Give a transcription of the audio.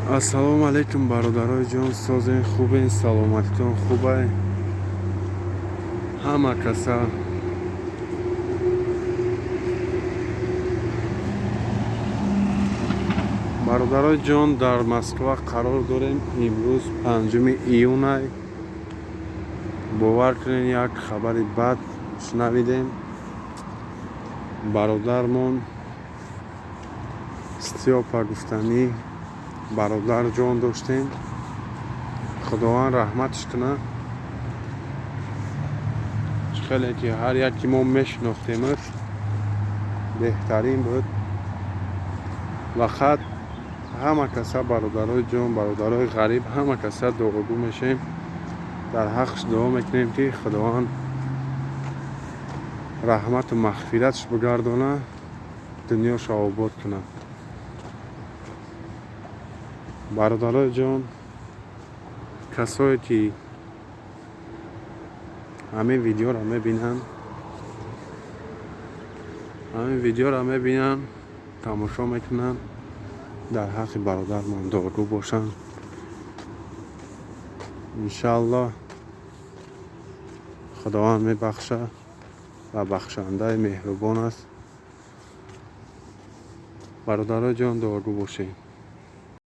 Ассалому алайкум, бародарои ҷон, созен, хубен, саломатитон хубай? Ҳама каса бародарои ҷон, дар Москва қарор дорем. Имрӯз 5 июнай. Бовар кунед, як хабари бад шунавидем. Бародармон Стёпа гуфтанӣ бародар ҷон доштем, Худованд раҳматш кунад. Чӣ хеле ки ҳар яке мо мешинохтемаш, беҳтарин буд. Вақат ҳама каса, бародарои ҷон, бародарои ғариб, ҳама каса дуогӯ мешем, дар ҳаққш дуо мекунем, ки Худованд раҳмату мағфиратш бигардона, дунёшо обод кунад. Бародарои ҷон, касое ки ҳамин видеоро мебинанд, ҳамин видеоро мебинанд, тамошо мекунанд, дар ҳаққи бародармон дуогӯ бошанд. Иншааллоҳ, Худованд мебахшад ва бахшандаи меҳрубон аст. Бародарои ҷон, дуогӯ бошед.